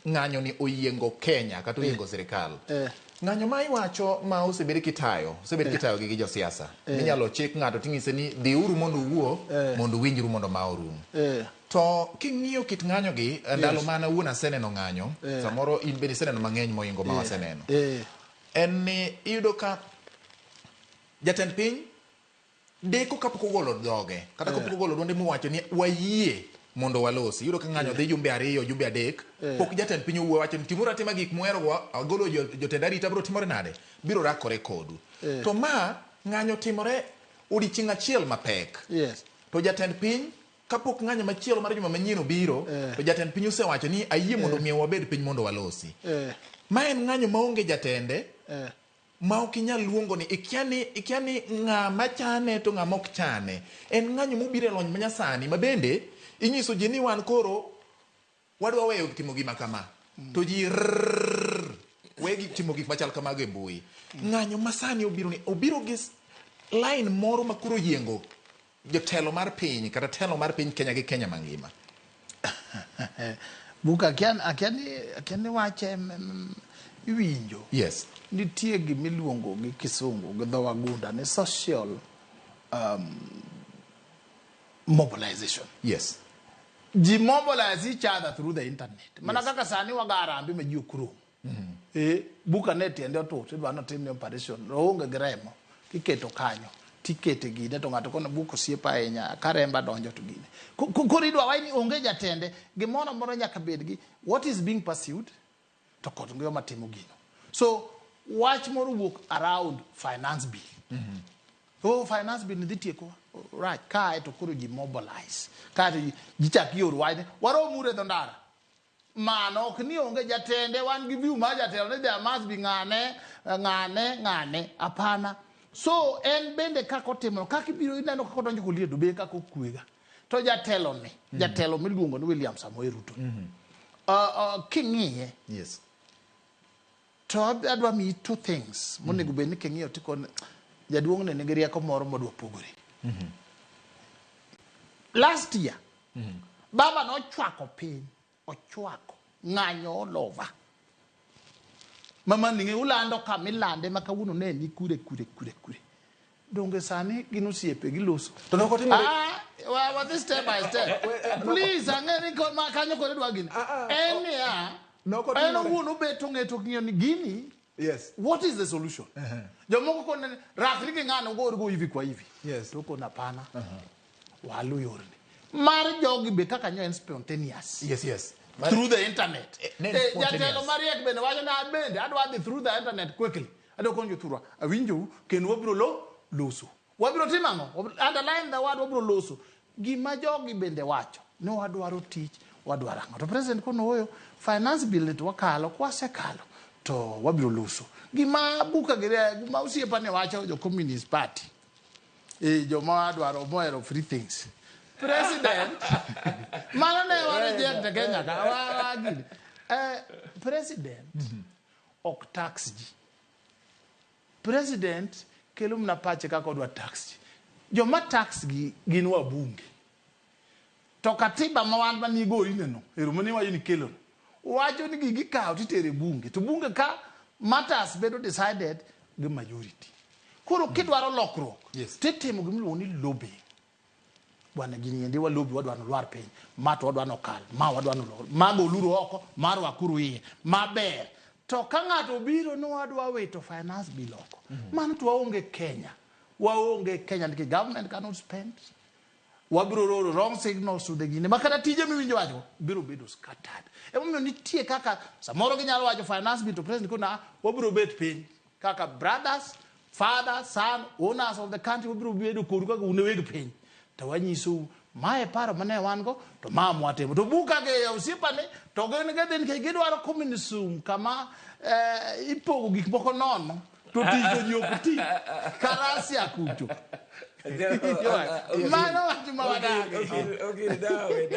ng'anyo ni oyiengo Kenya kata oyiengo sirikal. Eh. Ng'anyo ma iwacho ma osebed kitayo, osebed kitayo gi josiasa. Minyalo chik ng'ato ting'ise ni dhiuru mondo uwuo, mondo uwinjru mondo ma orum. To king'iyo kit ng'anyo gi, ndalo mana wuon aseneno ng'anyo, samoro in bende iseneno mang'eny mohingo ma waseneno. En ni iyudo ka jatend piny deko kapok ogolo dhoge kata kapok ogolo dwonde mowacho ni wayie mondo walosi. Iyudo ka ng'anyo dhi jumbe 2, jumbe 3, pok jatend piny owuoyo wacho ni timuru atima gik muhero go, agolo jotend arita biro timore nade, biro rakore kodu. To ma ng'anyo timore odiochieng' achiel mapek. To jatend piny kapok ng'anyo machielo mar juma manyien obiro, to jatend piny osewacho ni ayie mondo miyo wabed piny mondo walosi. Ma en ng'anyo maonge jatende, ma ok inyal luongo ni ikia ni ng'ama chane to ng'ama ok chane. En ng'anyo mobiro e lony manyasani ma bende inyiso ji ni wan koro wadwa weyo timo gima kama. To ji we timo gik machal kamago e mbui. Ng'anyo masani obiro ni obiro gi line moro ma koro yiengo jotelo mar piny kata telo mar piny Kenya gi Kenya mangima. Buka akia ni wache iwinjo. Yes. Nitie gimiluongo gi kisungu gi dho wagunda ni social mobilization. Yes. Ji mobilize each other through the internet. Mana kaka sani wagarambe ma ji ok rom. Buka ne tiende otur tidwa notimne operation oonge gi remo tiketo kanyo tikete gine to ng'ato kono buka osiepa ahinya ka remba donjo to gine. Koro idwa wach ni onge jatende gimoro amora nyaka bed gi what is being pursued to kod ngima timo gino. So wach moro wuok around finance bill. Oh, finance bill dhi tieko rach kae to koro ji mobilize kae to ji chak yor wach warom uru e dho ndara. Mano ok ni onge jatende, wan gi view mar jatelo ni there must be ng'ane, ng'ane, ng'ane. Hapana. So en bende kaka otimo, kaka ibiro ineno kaka odonjo koliedo be kaka okwega. To jatelo ni, jatelo miluongo ni William Samoei Ruto. King'iye. Yes. To adwa miyi two things monego bed ni king'iyo tikon jaduong' ni nigi rieko moro modwa pogore. Last year, baba nochwako piny, ochwako ng'anyo all over. Mama ni ulando kamilande ma kawuono ne ni kure kure kure kure. Donge sani gin osiepe giloso. To nok otimore. Wadhi step by step. Please ang'e ni kanyo koro idwa gini. En niya, en owuon obet ong'e to ng'iyo ni gini. Yes. What is the solution? Jomoko kone rakri gi ng'ano gor go hivi kwa hivi. Yes. To kona hapana. Walu yorni. Mar jogi be kaka nyo en spontaneous. Yes, yes. Through the internet. Jatelo mariek bende wacho na bende adwa dhi through the internet quickly. Adwa konyo thurwa. Awinjou kendo wabiro loso. Wabiro timo ang'o? Underline the word wabiro loso. Gima jogi bende wacho ni wadwaro tich, wadwaro ang'o. To president kono oyo finance bill to wakalo, kwasekalo to wabiro loso. Gima buka gire, gima osiepa ne wacho jo Communist Party. Joma dwaro mohero free things. President mano ne wa reject Kenya ka wa gini. President ok tax ji. President kelo mana pache kaka odwa tax ji. Joma tax gi gin wabunge. To katiba ma wan manie goine no, ero mane wacho ni kelo no, wacho ni gigi ikawo titere bunge. To bunge ka matters bedo decided gi majority. Koro kidwaro lokruok, titimo gimiluongo ni lobbying. Bwana gini endi wa lobby wadwa nolwar piny, ma to wadwa nokal, ma wadwa nolor, ma goluru oko, ma rwakuru iye, maber. To ka ng'ato obiro ni wadwa wito finance bill oko, mano to waonge Kenya. Waonge Kenya nikech government cannot spend. Wabiro oro wrong signals to the gini. Ma kata tije miwinjo wacho biro bedo scattered. Emomiyo nitie kaka samoro ginyalo wacho finance bill to president kona wabiro bet piny kaka brothers, father, son, owners of the country wabiro bedo kodu kaka un e weg piny. To wanyisou mae paro mane wan go to ma mwatimo. To buka ge osiepane to gin gidhi nikech gidwaro communism kama ipogo gik moko nono to tich to ji ok ti. Karasia kucho. Mano wach ma wadagi. Okay, dawe.